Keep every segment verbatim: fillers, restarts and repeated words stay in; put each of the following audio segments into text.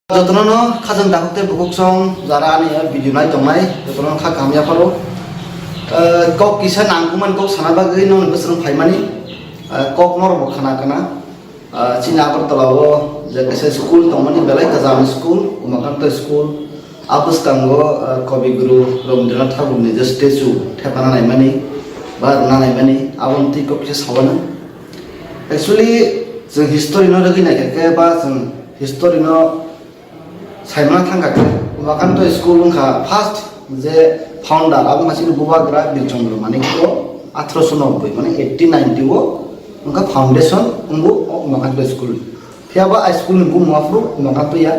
Jotono no khajang dakhuk tei bukhuk song jara ani video nai tongnai, jotono kha kaham yapharo. Eh, kok kisa nangkukmani kok sana bagwi nokni bwswrwng phaimani, eh, kok norokbo khana kana. Eh, chini Agartala o je kaisa school tongmani belai kwcham school, Umakanto school. A bwskango, eh, Kabi Guru Rabindranath Thakurni je statue thepana naimani ba rwna naimani, aboni twi kok kisa sawana. Actually, chwng history no rwgwi naikha khe ba chwng history no saimana thangkha khe, Umakanto school wngkha first je founder, abo wngkha chini Bubagra Birchandra Manikya, athroso nobboi, mane eighteen ninety o wngkha foundation wngbo o Umakanto school. Phiya ba a school ni bumung aphuru Umakanto ya.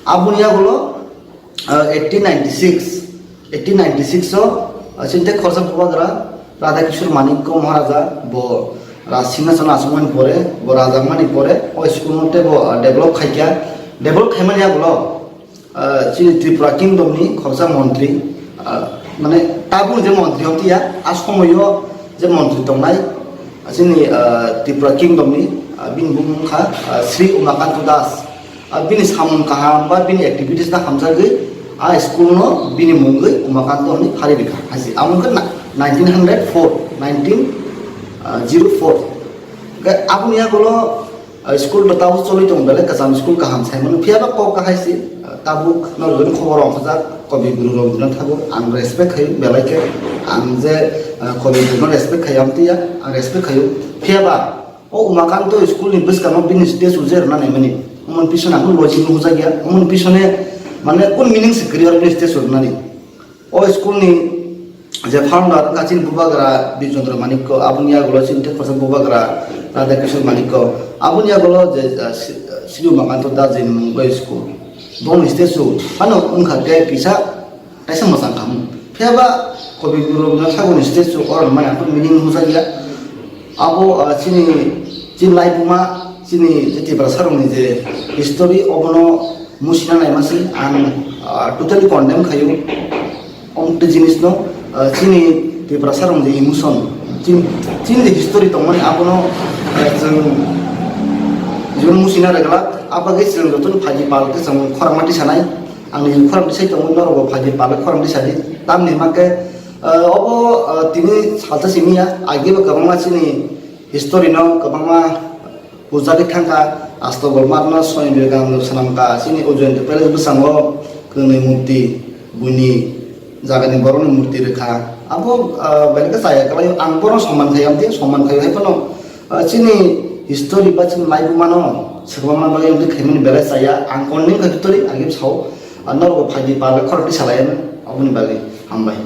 Aboni yagulo, ah, eighteen ninety-six, eighteen ninety-six o, ah, chini tei khoroksa Bubagra Radha Kishore Manikya Maharaja bo Raj Singhasan achukmani pore, bo raja wngmani pore, o school no tei bo, ah, develop khaikha. Develop khaimani yagulo, ah, chini Tripura Kingdom ni khoroksa montri, ah, mane tabuk je montri hwn tiya, a somoio je montri tongnai, ah, chini, ah, Tripura Kingdom ni, ah, bini bumung wngkha, ah, Sri Umakanto Das. Ah, bini samung kaham ba bini activities no hamjagwi a school no bini mungwi Umakanto hwnwi phari rikha hai se. Amo wngkha na-, nineteen hundred four, nineteen zero four. Hwnkhe aboni yagulo, ah, school bo tabuk choli tongo, belai kwcham school kaham sai mano. Phiya ba kok kahai se, ah, tabuk norok khobor rok khajak Kabi Guru Rabindranath Thakur, ang respect khaio belai khe. Ang je, ah, Kabi Guru no respect khaio, amtwi ya, ang respect khaio. Phiya ba o Umakanto school ni bwskango bini statue je rwna naimani, omoni pisone ang logic nukjak ya, omoni pisone mane kun meaning se kwrwi oro bini statue rwnani. O school ni je founder wngkha chini Bubagra Birchandra Manikya, aboni yagulo chini tei khoroksa Bubagra Radha Kishore Manikya, aboni yagulo je, uh, Sri, uh, Sri Umakanto Das ni mung bai school. Bongni statue phano wngkha khe kisa kaisa mwchang khamung. Phiya ba Kabi Guru Rabindranath Thakurni statue oro maya meaning nukjak ya. Abo, ah, chini, chini laibuma, chini je Tiprasa rokni je history, obono musina naima se ang, ah, totally condemn khaio. Omte jinis no, ah, chini Tiprasa rok je emotion, chini, chini je history tongmani abono, ah, chwng, chwng musina rwgwlak, abagwi chwng jotono phaidi pal khe chwng khorang mati sanai. Ang ni khorang tisai tongo, norok bo phaidi pal khorang tisadi. Tamni hwnkhe, ah, obo, ah, tini salsa simi ya, agi bo kwbangma chini history no kwbangma pujagwi thangkha, Astagol Marno, Swami Vivekananda swnamkha, chini Ujjayanta Palace bwskango kwnwi murti, buini jagani borokni murti rwkha. Abo, ah, belai khe chaya kwlaio, ang bono soman khai, ang tei soman khai hai phano, ah, chini history ba chini laibuma no swkangma bagwi ang tei khaimani belai chaya, ang condemn kha history, ang khe sao, ah, norok bo phaidi pal khorokti salai ano, aboni bagwi hambai.